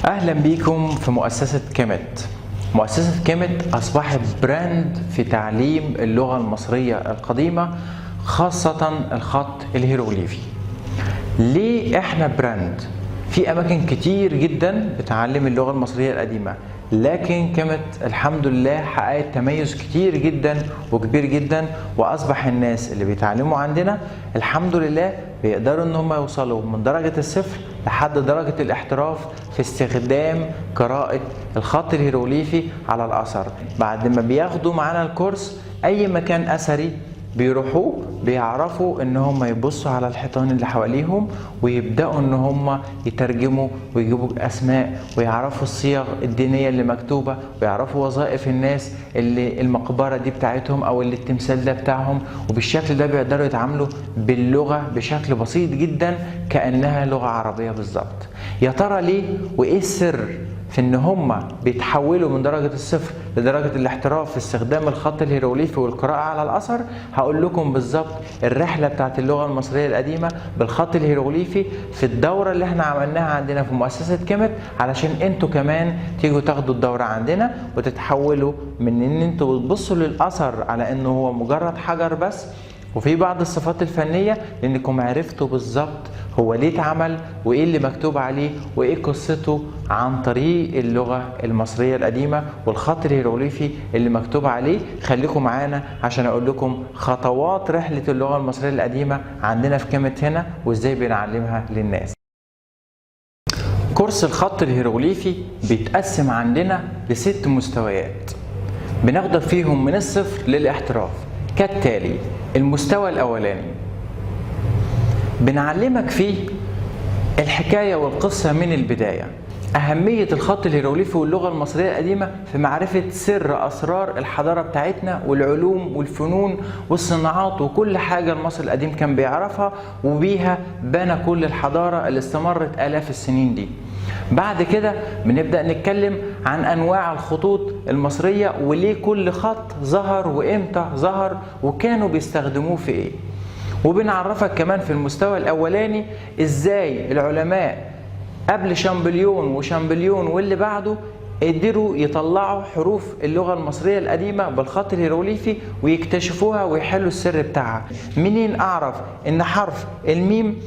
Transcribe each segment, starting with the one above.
اهلا بيكم في مؤسسة كيمت. مؤسسة كيمت اصبحت brand في تعليم اللغة المصرية القديمة، خاصة الخط الهيروغليفي. ليه احنا brand؟ في اماكن كتير جدا بتعلم اللغة المصرية القديمة، لكن كيمت الحمد لله حققت تميز كتير جدا وكبير جدا، واصبح الناس اللي بيتعلموا عندنا الحمد لله بيقدروا ان هم يوصلوا من درجة الصفر لحد درجة الاحتراف في استخدام قراءة الخط الهيروغليفي على الأثر. بعد ما بياخدوا معانا الكورس، أي مكان أثري بيروحوه بيعرفوا ان هم يبصوا على الحيطان اللي حواليهم ويبداوا ان هم يترجموا ويجيبوا اسماء ويعرفوا الصيغ الدينية اللي مكتوبة ويعرفوا وظائف الناس اللي المقبرة دي بتاعتهم او اللي التمثال ده بتاعهم، وبالشكل ده بيقدروا يتعاملوا باللغة بشكل بسيط جدا كانها لغة عربية بالظبط. يا ترى ليه وايه السر في ان هم بيتحولوا من درجة الصفر لدرجة الاحتراف في استخدام الخط الهيروغليفي والقراءة على الأثر؟ هقول لكم بالظبط الرحلة بتاعت اللغة المصرية القديمة بالخط الهيروغليفي في الدورة اللي احنا عملناها عندنا في مؤسسة كيمت، علشان انتوا كمان تيجوا تاخدوا الدورة عندنا وتتحولوا من ان انتوا بتبصوا للأثر على انه هو مجرد حجر بس وفي بعض الصفات الفنية، لانكم عرفتوا بالظبط هو ليه اتعمل وايه اللي مكتوب عليه وايه قصته عن طريق اللغة المصرية القديمة والخط الهيروغليفي اللي مكتوب عليه. خليكم معانا عشان اقول لكم خطوات رحلة اللغة المصرية القديمة عندنا في كيمت هنا وازاي بنعلمها للناس. كورس الخط الهيروغليفي بيتقسم عندنا لست مستويات بناخد فيهم من الصفر للاحتراف كالتالي: المستوى الاولاني بنعلمك فيه الحكاية والقصة من البداية، أهمية الخط الهيروغليفي واللغة المصرية القديمة في معرفة سر أسرار الحضارة بتاعتنا والعلوم والفنون والصناعات وكل حاجة المصري القديم كان بيعرفها وبيها بنى كل الحضارة اللي استمرت آلاف السنين دي. بعد كده بنبدأ نتكلم عن أنواع الخطوط المصرية وليه كل خط ظهر وإمتى ظهر وكانوا بيستخدموه في إيه. وبنعرفك كمان في المستوى الأولاني إزاي العلماء قبل شامبليون وشامبليون واللي بعده قدروا يطلعوا حروف اللغة المصرية القديمة بالخط الهيروغليفي ويكتشفوها ويحلوا السر بتاعها. منين أعرف إن حرف الميم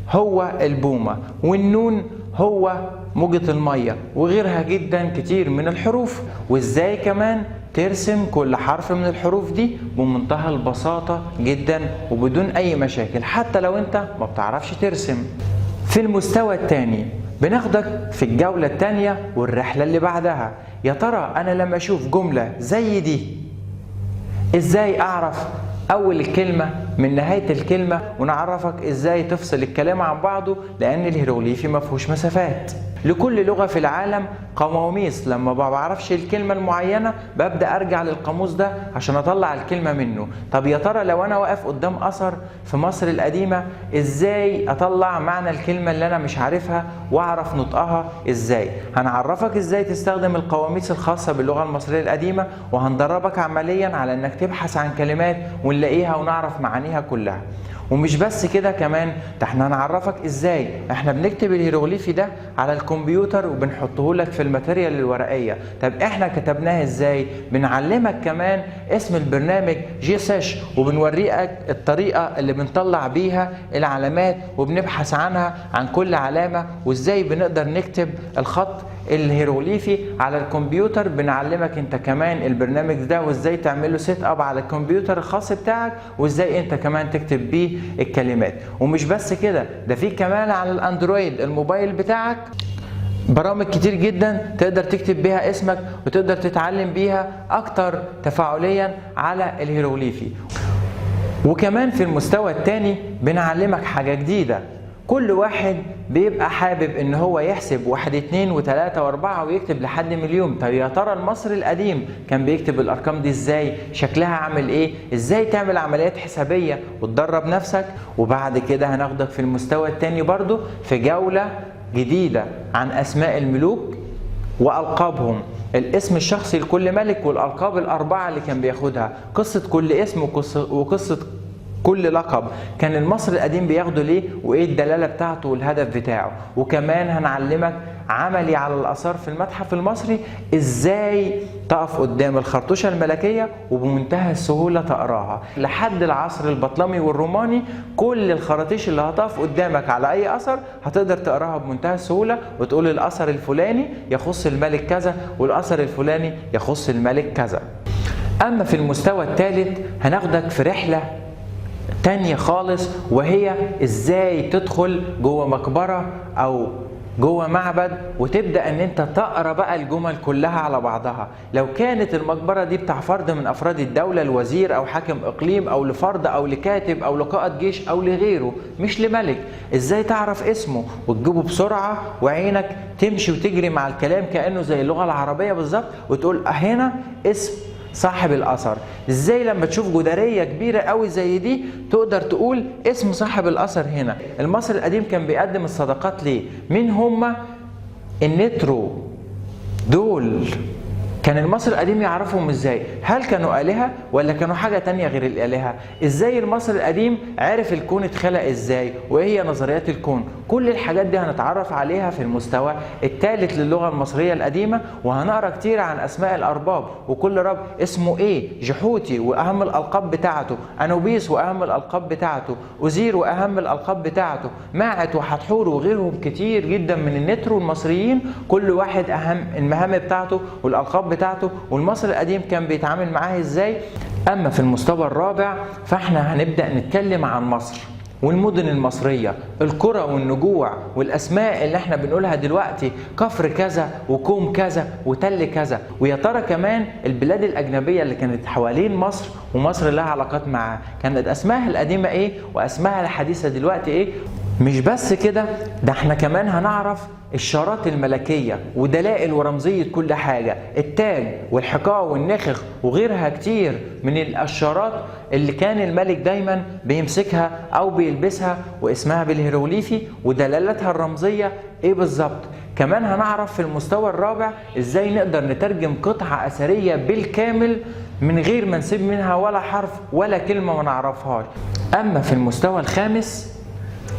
هو البومة والنون هو موجة المية وغيرها جدا كتير من الحروف، وازاي كمان ترسم كل حرف من الحروف دي بمنتهى البساطة جدا وبدون أي مشاكل حتى لو أنت ما بتعرفش ترسم. في المستوى الثاني بناخدك في الجولة الثانية والرحلة اللي بعدها. يا ترى أنا لما أشوف جملة زي دي إزاي أعرف أول الكلمة من نهاية الكلمة، ونعرفك إزاي تفصل الكلام عن بعضه لأن الهيروغليفي ما فيهوش مسافات. لكل لغة في العالم قواميس، لما ما بعرفش الكلمة المعينة ببدأ أرجع للقاموس ده عشان أطلع الكلمة منه. طب يا ترى لو أنا واقف قدام أثر في مصر القديمة إزاي أطلع معنى الكلمة اللي أنا مش عارفها وأعرف نطقها إزاي؟ هنعرفك إزاي تستخدم القواميس الخاصة باللغة المصرية القديمة، وهندربك عمليا على إنك تبحث عن كلمات ونلاقيها ونعرف معانيها كلها. ومش بس كده، كمان ده احنا هنعرفك ازاي احنا بنكتب الهيروغليفي ده على الكمبيوتر وبنحطه لك في ال material الورقية. طب احنا كتبناه ازاي؟ بنعلمك كمان اسم البرنامج جي سيش، وبنوريك الطريقة اللي بنطلع بيها العلامات وبنبحث عنها عن كل علامة، وازاي بنقدر نكتب الخط الهيروغليفي على الكمبيوتر. بنعلمك انت كمان البرنامج ده وازاي تعمله set up على الكمبيوتر الخاص بتاعك، وازاي انت كمان تكتب بيه الكلمات. ومش بس كده، ده في كمان على الاندرويد الموبايل بتاعك برامج كتير جدا تقدر تكتب بيها اسمك وتقدر تتعلم بيها اكتر تفاعليا على الهيروغليفي. وكمان في المستوى الثاني بنعلمك حاجة جديدة. كل واحد بيبقى حابب ان هو يحسب 1 2 و3 و4 ويكتب لحد مليون. طب يا ترى المصري القديم كان بيكتب الارقام دي ازاي؟ شكلها عامل ايه؟ ازاي تعمل عمليات حسابية وتدرب نفسك؟ وبعد كده هناخدك في المستوى الثاني برضو في جولة جديدة عن اسماء الملوك والقابهم، الاسم الشخصي لكل ملك والالقاب الاربعة اللي كان بياخدها، قصة كل اسم وقصة كل لقب كان المصري القديم بياخده ليه وايه الدلالة بتاعته والهدف بتاعه. وكمان هنعلمك عملي على الآثار في المتحف المصري، ازاي تقف قدام الخرطوشة الملكية وبمنتهى السهولة تقراها. لحد العصر البطلمي والروماني كل الخراطيش اللي هتقف قدامك على أي أثر هتقدر تقراها بمنتهى السهولة وتقول الأثر الفلاني يخص الملك كذا والأثر الفلاني يخص الملك كذا. أما في المستوى الثالث هناخدك في رحلة تانية خالص، وهي ازاي تدخل جوه مقبرة أو جوه معبد وتبدأ ان انت تقرأ بقى الجمل كلها على بعضها. لو كانت المقبرة دي بتاع فرد من افراد الدولة، الوزير او حاكم اقليم او لفرد او لكاتب او لقائد جيش او لغيره، مش لملك، ازاي تعرف اسمه وتجيبه بسرعة وعينك تمشي وتجري مع الكلام كأنه زي اللغة العربية بالظبط، وتقول هنا اسم صاحب الأثر. ازاي لما تشوف جدارية كبيرة قوي زي دي تقدر تقول اسم صاحب الأثر هنا. المصري القديم كان بيقدم الصدقات ليه؟ مين هم النترو دول؟ كان المصري القديم يعرفهم ازاي؟ هل كانوا آلهة ولا كانوا حاجة تانية غير الآلهة؟ ازاي المصري القديم عرف الكون اتخلق ازاي؟ وايه هي نظريات الكون؟ كل الحاجات دي هنتعرف عليها في المستوى الثالث للغة المصرية القديمة، وهنقرا كتير عن اسماء الارباب وكل رب اسمه ايه، جحوتي واهم الالقاب بتاعته، انوبيس واهم الالقاب بتاعته، اوزير واهم الالقاب بتاعته، ماعت وحتحور وغيرهم كتير جدا من النترو المصريين، كل واحد اهم المهام بتاعته والالقاب بتاعته والمصري القديم كان بيتعامل معاه ازاي. اما في المستوى الرابع فاحنا هنبدأ نتكلم عن مصر والمدن المصرية، القرى والنجوع والأسماء اللي احنا بنقولها دلوقتي، كفر كذا وكوم كذا وتل كذا، ويا ترى كمان البلاد الأجنبية اللي كانت حوالين مصر ومصر لها علاقات معاها كانت أسمائها القديمة ايه وأسمائها الحديثة دلوقتي ايه. مش بس كده، ده احنا كمان هنعرف الشارات الملكية ودلائل ورمزية كل حاجة، التاج والحقاء والنخخ وغيرها كتير من الأشارات اللي كان الملك دايما بيمسكها أو بيلبسها واسمها بالهيروغليفي ودلالتها الرمزية ايه بالظبط. كمان هنعرف في المستوى الرابع ازاي نقدر نترجم قطعة أثرية بالكامل من غير ما نسيب منها ولا حرف ولا كلمة ما نعرفهاش. أما في المستوى الخامس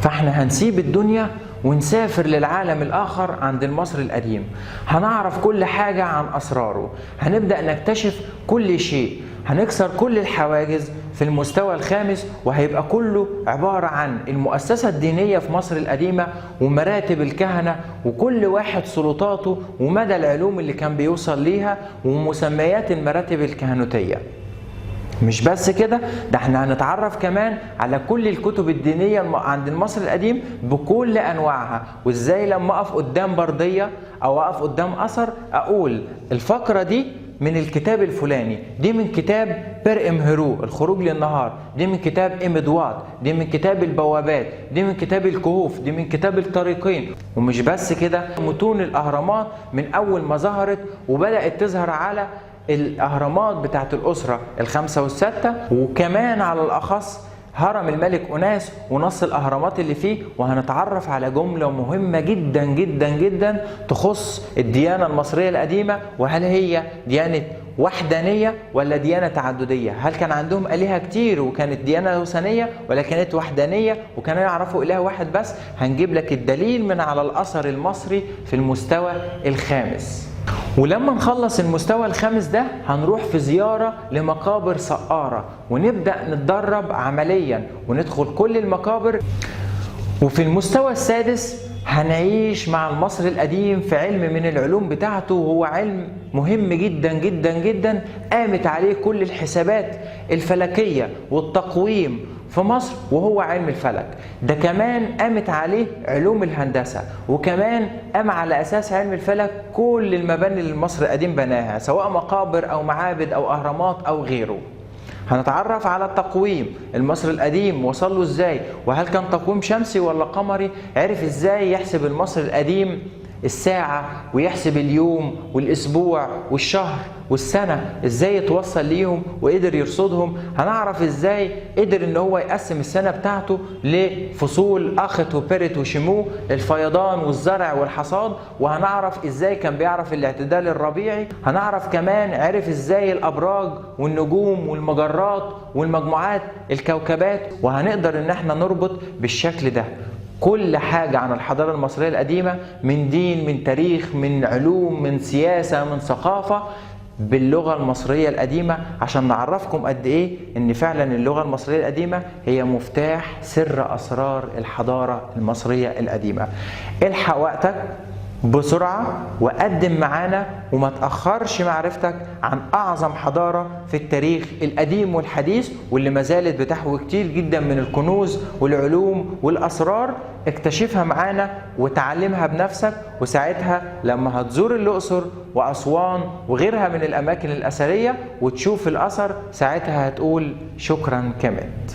فاحنا هنسيب الدنيا ونسافر للعالم الآخر عند المصري القديم، هنعرف كل حاجة عن أسراره، هنبدأ نكتشف كل شيء، هنكسر كل الحواجز في المستوى الخامس، وهيبقى كله عبارة عن المؤسسة الدينية في مصر القديمة ومراتب الكهنة وكل واحد سلطاته ومدى العلوم اللي كان بيوصل ليها ومسميات المراتب الكهنوتية. مش بس كده، ده احنا هنتعرف كمان على كل الكتب الدينية عند المصري القديم بكل انواعها، وازاي لما اقف قدام بردية او اقف قدام اثر اقول الفقرة دي من الكتاب الفلاني، دي من كتاب بر امهرو الخروج للنهار، دي من كتاب امدوات، دي من كتاب البوابات، دي من كتاب الكهوف، دي من كتاب الطريقين. ومش بس كده، متون الاهرامات من اول ما ظهرت وبدأت تظهر على الأهرامات بتاعت الأسرة الخمسة والستة، وكمان على الأخص هرم الملك أوناس ونص الأهرامات اللي فيه. وهنتعرف على جملة مهمة جدا جدا جدا تخص الديانة المصرية القديمة، وهل هي ديانة وحدانية ولا ديانة تعددية؟ هل كان عندهم آلهة كتير وكانت ديانة وثنية ولا كانت وحدانية وكانوا يعرفوا إله واحد بس؟ هنجيب لك الدليل من على الأثر المصري في المستوى الخامس. ولما نخلص المستوى الخامس ده هنروح في زيارة لمقابر سقارة ونبدأ نتدرب عمليا وندخل كل المقابر. وفي المستوى السادس هنعيش مع المصري القديم في علم من العلوم بتاعته، وهو علم مهم جدا جدا جدا قامت عليه كل الحسابات الفلكية والتقويم في مصر، وهو علم الفلك. ده كمان قامت عليه علوم الهندسة، وكمان قام على أساس علم الفلك كل المباني اللي المصري القديم بناها، سواء مقابر أو معابد أو أهرامات أو غيره. هنتعرف على التقويم المصري القديم وصل له ازاي، وهل كان تقويم شمسي ولا قمري، عرف ازاي يحسب المصري القديم الساعة ويحسب اليوم والأسبوع والشهر والسنة، ازاي يتوصل ليهم وقدر يرصدهم. هنعرف ازاي قدر ان هو يقسم السنة بتاعته لفصول اخت وبرت وشمو، الفيضان والزرع والحصاد. وهنعرف ازاي كان بيعرف الاعتدال الربيعي. هنعرف كمان عرف ازاي الابراج والنجوم والمجرات والمجموعات الكوكبات، وهنقدر ان احنا نربط بالشكل ده. كل حاجة عن الحضارة المصرية القديمة، من دين، من تاريخ، من علوم، من سياسة، من ثقافة، باللغة المصرية القديمة، عشان نعرفكم قد ايه ان فعلا اللغة المصرية القديمة هي مفتاح سر اسرار الحضارة المصرية القديمة. الحق وقتك بسرعة وقدم معانا وما تأخرش معرفتك عن أعظم حضارة في التاريخ القديم والحديث، واللي ما زالت بتحوي كتير جدا من الكنوز والعلوم والأسرار. اكتشفها معانا وتعلمها بنفسك، وساعتها لما هتزور الأقصر وأسوان وغيرها من الأماكن الأثرية وتشوف الأثر، ساعتها هتقول شكرا كامت.